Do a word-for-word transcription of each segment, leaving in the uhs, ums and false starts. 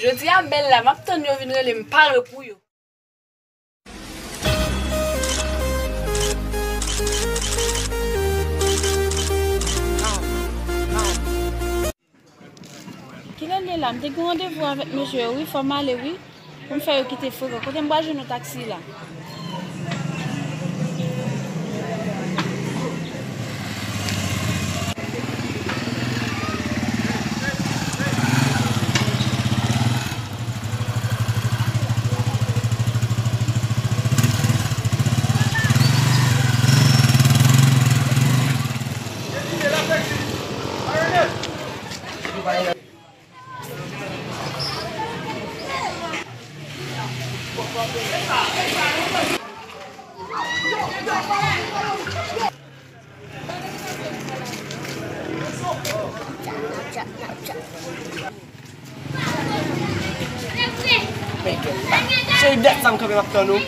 Jodi a, bèl la, m ap tann yo vin rele m pare pou yo. Kilè l ye la? M te gen randevou avèk mesye yo, wi, fò m ale, wi, pou m fè yo kite frekan. Kote m pral jwenn yon taksi la? Cheri, dat sa m kanpe m ap tann ou.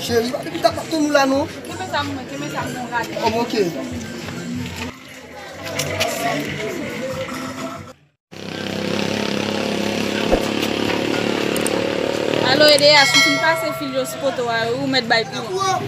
Cheri, pa pita pa tann ou la non. Oh, ok. Alo, E D H, m fin pase fil yo sou poto a, ou mèt bay pi lwen.